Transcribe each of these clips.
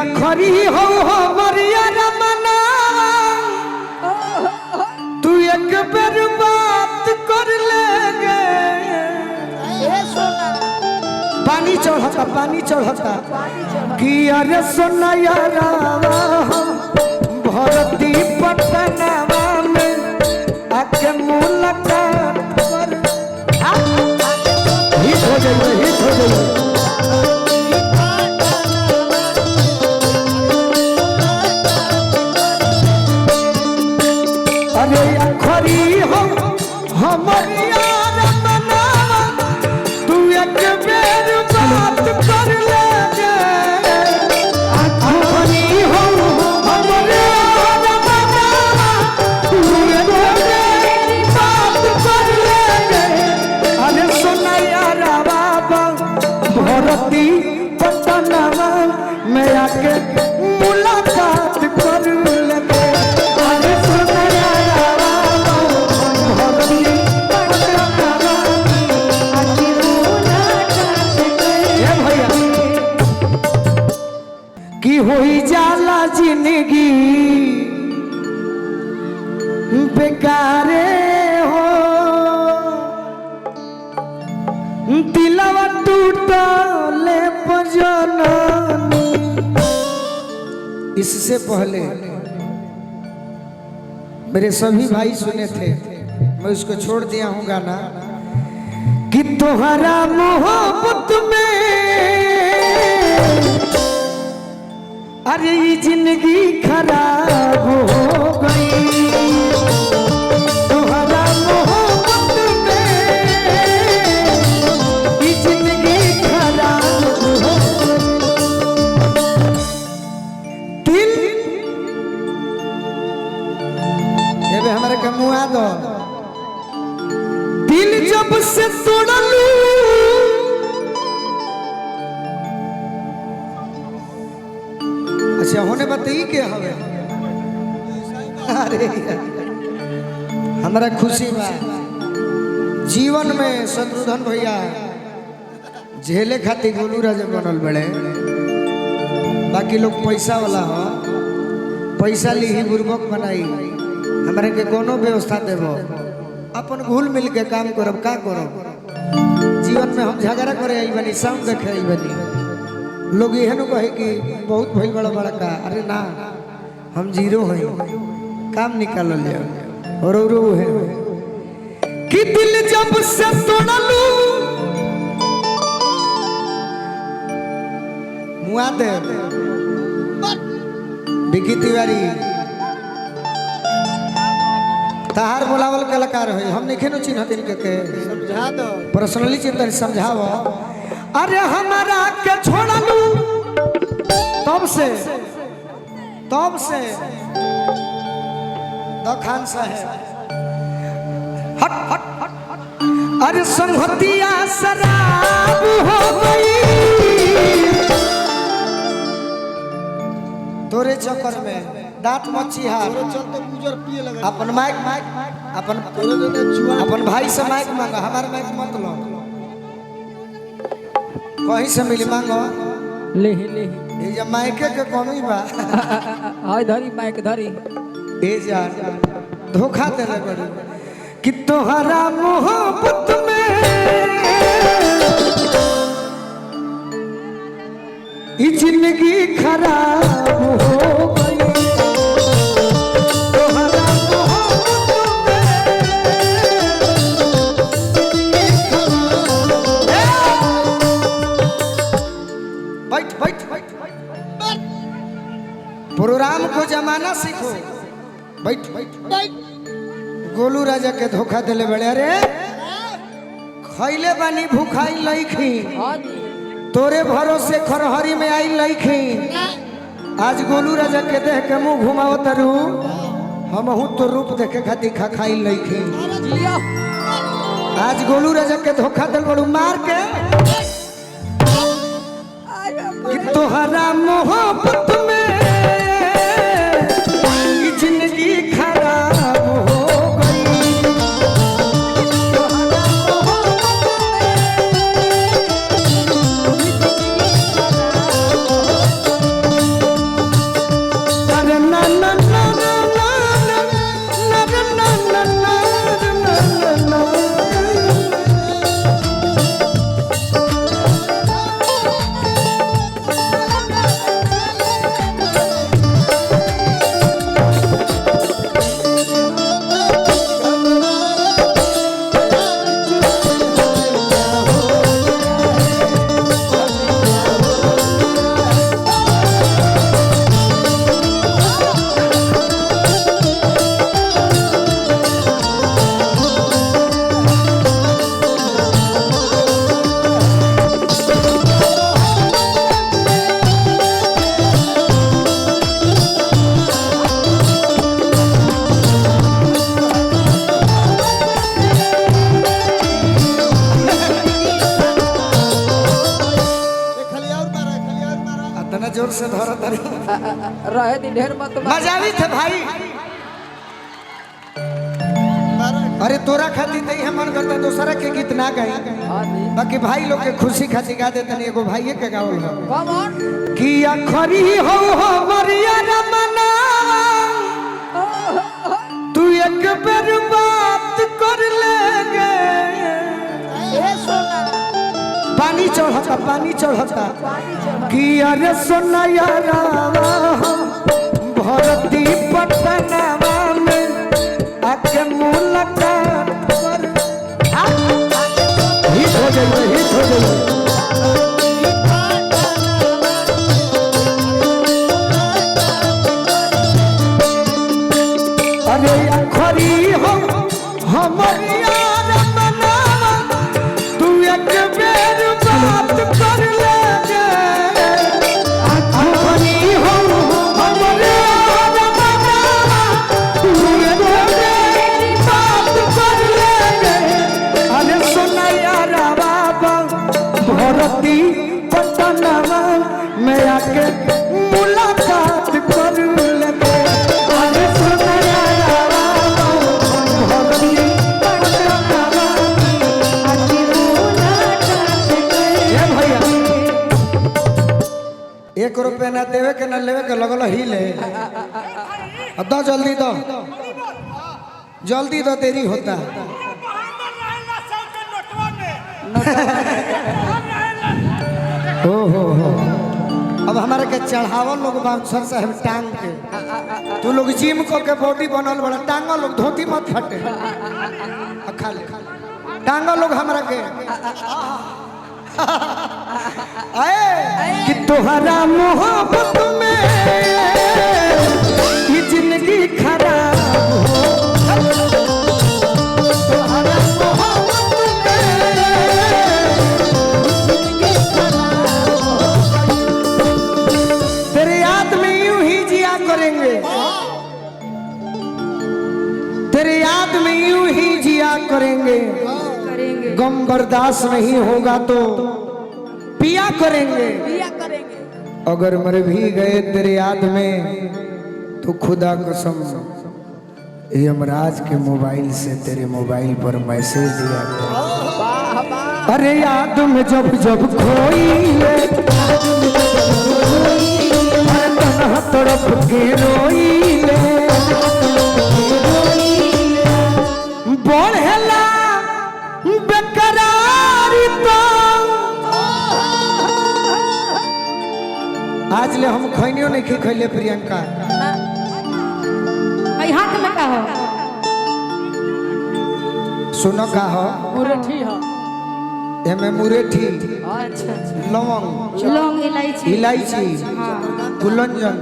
अखरी हो हमरिया रमना तू एक बेर बात कर ले गे। पानी चढ़ता पानी चढ़ता कि अरे सोना यारावा हम भरती पटनावा में आके मुलाकात कर। हिट हो जाइए, हिट हो जाइए। अरे अखरी हो हमरिया रमनावा तू एक बेर बात कर ले गे। अखरी हो हमरिया रमनावा तू एक बेर बात कर ले गे। अरे सोना यारा बाबा भरती पटनावा में आके मुलाकात कर ले गे। अरे सोना यारा बाबा भरती पटनावा ए भैया की होई जाला जिंदगी बेकारे हो दिलवा टूटले पजननी। इससे पहले मेरे सभी भाई सुने थे, मैं उसको छोड़ दिया हूँ गाना कि तुम्हारा मोहब्बत में अरे ये जिंदगी खराब हो गई। तुम्हारा मोहब्बत में ये जिंदगी खराब हो गई। दिल एबे हमारे के मुआ दो दिल जब से तोड़लू अच्छा होने बताई के हवे। अरे हमारा खुशी बा जीवन में शत्रुघ्न भैया झेले खातिर गोलू राजा बनल बड़े। बाकी लोग पैसा वाला हो, पैसा ली ही बुर्बक बनाई। हमारे के कोनो व्यवस्था देबो अपन घुल मिल के काम करब का करब। जीवन में हम झगड़ा करे आई बनी, साउंड देखे आई बनी। लोग यह न कहे कि बहुत भइल बड़ा बड़ा का। अरे ना, हम जीरो हैं, काम निकाल लिया और है कि दिल जब से तोड़लू मुआ दे विकी तिवारी तहार बोलावल कलाकार है, हम नहीं नो चिन्ह दिन के समझा दो पर्सनली चिंता समझाओ। अरे हमारा के छोड़लू तब से तो खान साहब हट हट हट। अरे संगतिया शराब हो गई तोरे चक्कर में दांत मच्छी हार चलते गुजर पिए लगा। अपन माइक अपन अपन भाई से माइक मांगा, हमारा माइक मत लो, कहीं से मिली मांगो ले ले। ये जब माइके के कमी बा हाय धरी माइक धरी ए जा धोखा देले बड़ी कि तोहरा मोहब्बत में ई जिंदगी खराब हो गई। तोहरा मोहब्बत में बैठ बैठ बैठ बैठ प्रोग्राम को जमाना सीखो। बैठ बैठ बैठ गोलू राजा के धोखा दिले बड़े। अरे खैले बानी भूखाई लईखी तोरे भरोसे खरहरी में आई लईखी। आज गोलू राजा के देख के मुंह घुमाव तारू, हमहू तो रूप देखे खातिर खा खाई लईखी। आज गोलू राजा के धोखा दिल बड़ू मार के कि तोहरा मोहब्बत में जिंदगी खराब हो गई। तोहरा मोहब्बत में करता रहे दी ढेर मत मार। मजावी थे भाई। अरे तोरा खातिर नहीं है मन करता दोसरा के गीत ना गाई। हाँ जी। बाकी भाई लोग के खुशी खातिर गा देते एगो भाई के गावल हो। Come on. कि अखरी हो हमरिया रमना तू एक बेर बात कर लेंगे। ए सोना पानी चढ़ता पानी चढ़ता। पानी चढ़ कि अरे सोना यारावा भरती पटनावा में आके मुलाकात कर। हिट हो जाइए हिट हो जाइए। अरे अखरी हो हमर यार मनावा तू एक बेर बात कर ले। अखरी हो हमर यार मनावा तू एक बेर बात कर ले। अरे सुना यार बाबा भरती पटनावा में आके मुलाकात कर ले। अरे सुना यार बाबा भरती पटनावा ए भैया एक रुपया ना देवे के ना लेवे के लगल ही ले। अब दो जल्दी दो जल्दी दो देरी होता है। हो हो हो अब हमारे के चढ़ावल लोग बाउंसर साहब टांग के तू लोग जिम को के बॉडी बनल बड़ा टांगल लोग धोती मत फटे आ खा ले टांगल लोग हमरा के आए कि तोहरा मोहब्बत में ये जिंदगी खराब हो। तोहरा मोहब्बत में तेरे याद में यूं ही जिया करेंगे। तेरे याद में यूं ही जिया करेंगे। करेंगे गम बर्दाश्त नहीं होगा तो पिया करेंगे। पिया करेंगे। अगर मर भी गए तेरे याद में तो खुदा कसम यमराज के मोबाइल से तेरे मोबाइल पर मैसेज दिया करेंगे। वाह वाह। अरे याद में जब जब खोई ले तन्हा तड़प के रोई ले बढ़ेला बेकरारी तो आज ले हम खैनियो नहीं खैले प्रियंका। आई हाथ में का हो सुनो का हो मुरठी हो। एमे मुरेठी अच्छा अच्छा लौंग लौंग इलायची इलायची हाँ कुलंजन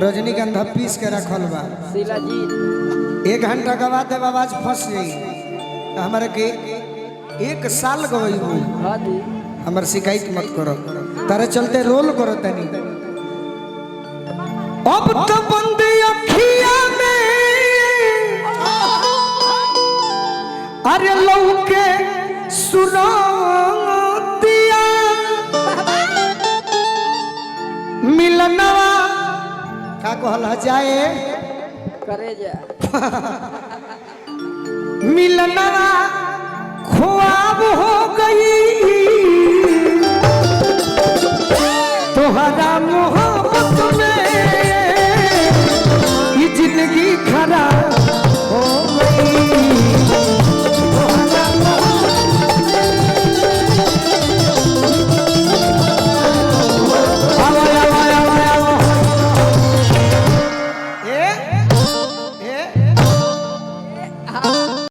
रजनीगंधा पीस के रखल बा। शिलाजीत एक घंटा के बाद जब आवाज फंस जाई तो हमारे के एक साल गई हुई। हाँ जी। हमार शिकायत मत करो तारे चलते रोल करो तनी। अब तो बंद अखिया में अरे लौके सुना दिया मिलनवा का कहल जाए करे जा मिलनवा ख्वाब हो गई तोहरा मोहब्बत